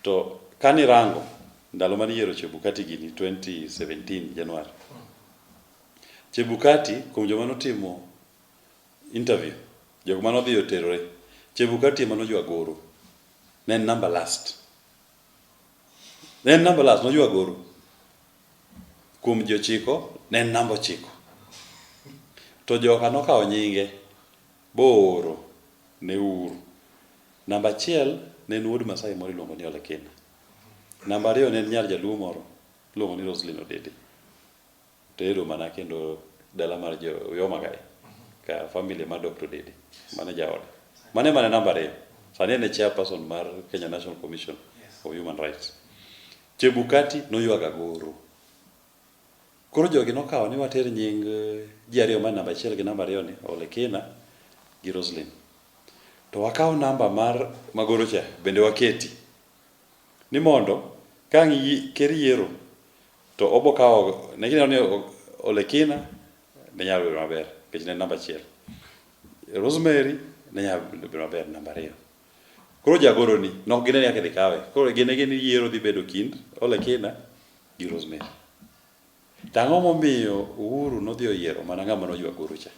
To kanirango ndalo mane iyiero Chebukati gini 2017 January. Chebukati kuom joma notimo interview, jok mane odhi oterore, Chebukati ema noywa goro. Ne en number last. Ne en number last, noywa goro. Kuom ji ochiko, ne en namba ochiko. To joka nokawo nyinge booro ne Uhuru. Namba achiel ne en wuod Masai moro iluongo ni Ole Kina. Namba ariyo ne en nyar Jaluo moro iluongo ni Roselyn Odede. Tedo mana kendo dala mar jo Uyoma kae, ka family mar Dr. Odede, mano e jaode. Mano ema ne namba ariyo. Sani en e chairperson mar Kenya National Commission of Human Rights. Chebukati noywago agoro. Koro jogi nokawo ni water nying ji ariyo ma namba achiel gi namba ariyo ni, Ole Kina gi Roselyn. To wakaw namba mar magoro cha bende waketi. Ni mondo ka ang' ker yiero to obo kawo ne gineno ni Ole Kina ne nyalo bedo maber nikech ne en namba achiel. Rosemary ne nyalo bedo maber namba ariyo. Koro jagoro ni nok gine ni kaka idhi kawe. Koro gine gin yiero dhi bedo kind Ole Kina gi Rosemary. To ang'o momiyo Uhuru nodhi oyiero mana ng'ama noywa goro cha?